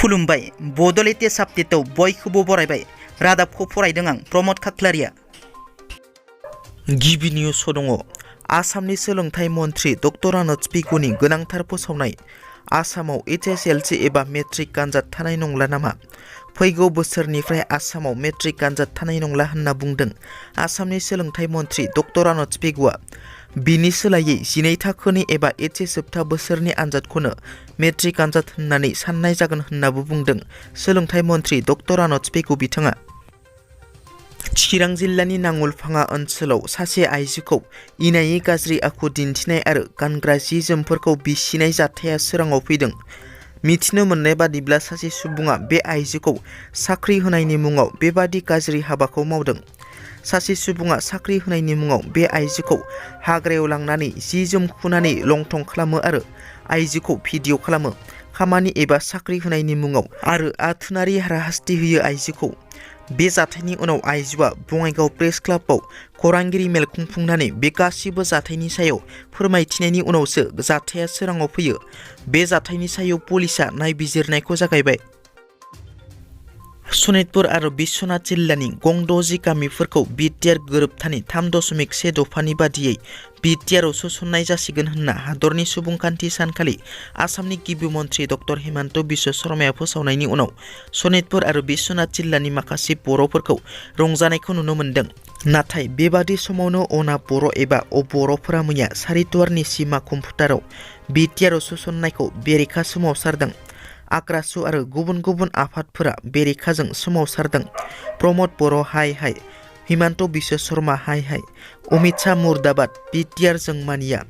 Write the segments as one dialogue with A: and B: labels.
A: खुलुमबाय बड' लेटेस्ट आपडेटआव बयखौबो बरायबाय। रादाबखौ फरायदों आं प्रमद खाख्लारिया। गिबि निउसआव दङ आसामनि सोलोंथाइ मन्थ्रि डक्टर आनज पेगुनि गोनांथार फोसावनाय। आसामाव HSLC एबा मेट्रिक आनजाद थानाय नंला नामा? फैगौ बोसोरनिफ्राय आसामाव मेट्रिक आनजाद थानाय नंला होनना बुंदों आसामनि सोलोंथाइ मन्थ्रि डक्टर आनज पेगुआ। बिनि सोलायै 12 थाखोनि एबा HS जोबथा बोसोरनि आनजादखौनो मेट्रिक आनजाद होननानै साननाय जागोन होननाबो बुंदों सोलोंथाइ मन्थ्रि डक्टर आनज पेगु बिथाङा। चिरां जिल्लानि नांगलफाङा ओनसोलाव सासे आइजोखौ इनायै गाज्रि आखु दिन्थिनाय आरो गानग्रा जि जोमफोरखौ बिसिनाय जाथाया सोराङाव फैदों। मिथिनो मोननाय बादिब्ला सासे सुबुङा बे आइजोखौ साख्रि होनायनि मुङाव बेबादि गाज्रि हाबाखौ मावदों। सासे सुबुङा साख्रि होनायनि मुङाव बे आइजोखौ हाग्रायाव लांनानै जि जोम खुनानै लंथं खालामो आरो आइजोखौ भिडिअ खालामो। खामानि एबा साख्रि होनायनि मुङाव आरो आथोनारि हाराहास्ति होयो आइजोखौ। बे जाथायनि उनाव आइजोआ बङाइगाव प्रेस क्लाबाव खौरांगिरि मेल खुंफुंनानै बे गासिबो जाथायनि सायाव फोरमायथिनायनि उनावसो जाथाया सोराङाव फैयो। बे जाथायनि सायाव पुलिसआ नायबिजिरनायखौ जागायबाय। सनितपुर आरो बिश्वनाथ जिल्लानि गं 60 गामिफोरखौ BTR गोरोबथानि 3.1 दफानि बादियै BTRआव सोसननाय जासिगोन होनना हादरनि सुबुंखान्थि सानखालि आसामनि गिबि मन्थ्रि डक्टर हिमन्त बिश्व शर्माया फोसावनायनि उनाव सनितपुर आरो बिश्वनाथ जिल्लानि माखासे बर'फोरखौ रंजानायखौ नुनो मोन्दों। नाथाय बेबादि समावनो अना बर' एबा बर'फोरा मैया सारिदुवारनि सीमा कम्पुटाराव BTRआव सोसननायखौ बेरेखा सोमावसारदों। आक्रासु आरो गुबुन गुबुन आफादफोरा बेरेखाजों सोमावसारदों। प्रमद बर' हाय हाय, हिमन्त बिश्व शर्मा हाय हाय, अमित शाह मुर्दाबाद, BTR जों मानिया,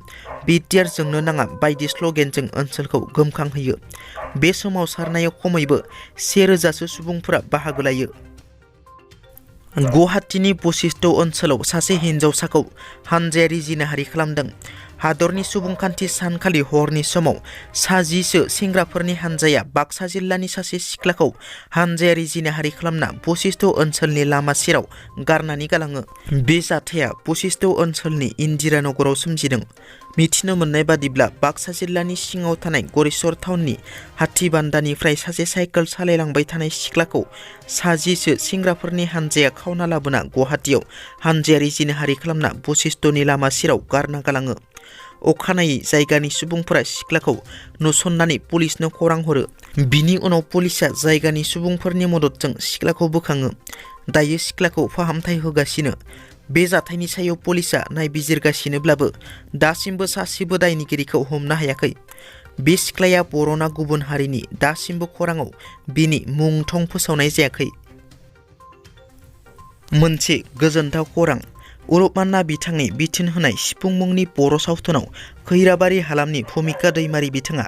A: BTR जोंनो नाङा बायदि स्ल'गेनजों ओनसोलखौ गोमखांहोयो। बे सोमावसारनायाव खमैबो 1000सो सुबुंफोरा बाहागो लायो। गुवाहाटीनि बशिष्ट ओनसोलाव सासे हिन्जावसाखौ हानजायारि जिनाहारि खालामदों। हादरनि सुबुंखान्थि सानखालि हरनि समाव 20सो सेंग्राफोरनि हानजाया बाक्सा जिल्लानि सासे सिख्लाखौ हानजायारि जिनाहारि खालामना बशिष्ट ओनसोलनि लामा सेराव गारनानै गालाङो। बे जाथाया बशिष्ट ओनसोलनि इन्दिरानगराव सोमजिदों। मिथिनो मोननाय बादिब्ला बाक्सा जिल्लानि सिङाव थानाय गरेस्वर टाउननि हाथिबान्दानिफ्राय सासे साइकेल सालायलांबाय थानाय सिख्लाखौ 20सो सेंग्राफोरनि हानजाया खावना लाबोना गुवाहाटीयाव हानजायारि जिनाहारि खालामना बशिष्टनि लामा सेराव गारना गालाङो। अखानायै जायगानि सुबुंफोरा सिख्लाखौ नुसननानै पुलिसनो खौरां हरो। बिनि उनाव पुलिसआ जायगानि सुबुंफोरनि मददजों सिख्लाखौ बोखाङो। दायो सिख्लाखौ फाहामथाय होगासिनो। बे जाथायनि सायाव पुलिसआ नायबिजिरगासिनोब्लाबो दासिमबो सासेबो दायनिगिरिखौ हमनो हायाखै। बे सिख्लाया बर'ना गुबुन हारिनि दासिमबो खौराङाव बिनि मुं थं फोसावनाय जायाखै। मोनसे गोजोनथाव खौरां, उरुपमान्ना बिथांनि बिथोन होनाय सिफुं मुंनि बर' सावथुनाव खैराबारि हालामनि भुमिका दैमारि बिथाङा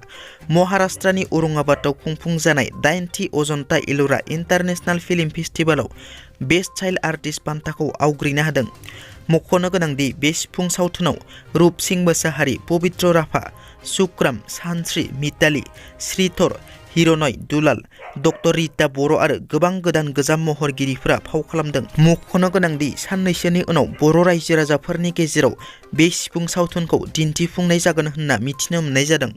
A: महाराष्ट्रनि औरंगाबादाव खुंफुंजानाय 8थि अजन्ता इल'रा इन्टारनेशनेल फिल्म फेस्टिभेलाव बेस्ट चाइल्ड आर्टिस्ट बान्थाखौ आवग्रिनो हादों। मख'नो गोनांदि बे सिफुं सावथुनाव रुप सिंह मोसाहारि, पबित्र राभा, सुक्राम, सानस्रि, मिताली, श्रीधर, हिरनय, दुलाल, डक्टर रिता बर' आरो गोबां गोदान गोजाम महरगिरिफोरा फाव खालामदों। मख'नो गोनांदि साननैसोनि उनाव बर' रायजो राजाफोरनि गेजेराव बे सिफुं सावथुनखौ दिन्थिफुंनाय जागोन होनना मिथिनो मोननाय जादों।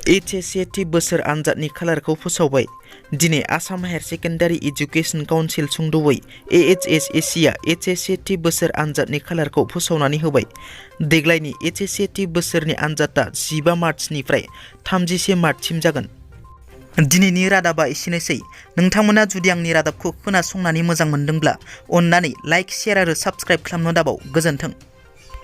A: HSCT बोसोर आनजादनि खालारखौ फोसावबाय। दिनै Assam higher secondary education council सुंद'यै AHSACआ HSCT बोसोर आनजादनि खालारखौ फोसावनानै होबाय। देग्लायनि HSCT बोसोरनि आनजादा 15 मार्चनिफ्राय 31 मार्चसिम जागोन। दिनैनि रादाबा एसेनोसै। नोंथांमोना जुदि आंनि रादाबखौ खोनासंनानै मोजां मोनदोंब्ला अन्नानै लाइक, शेयार आरो साबस्क्राइब खालामनो दाबाव। गोजोन्थों।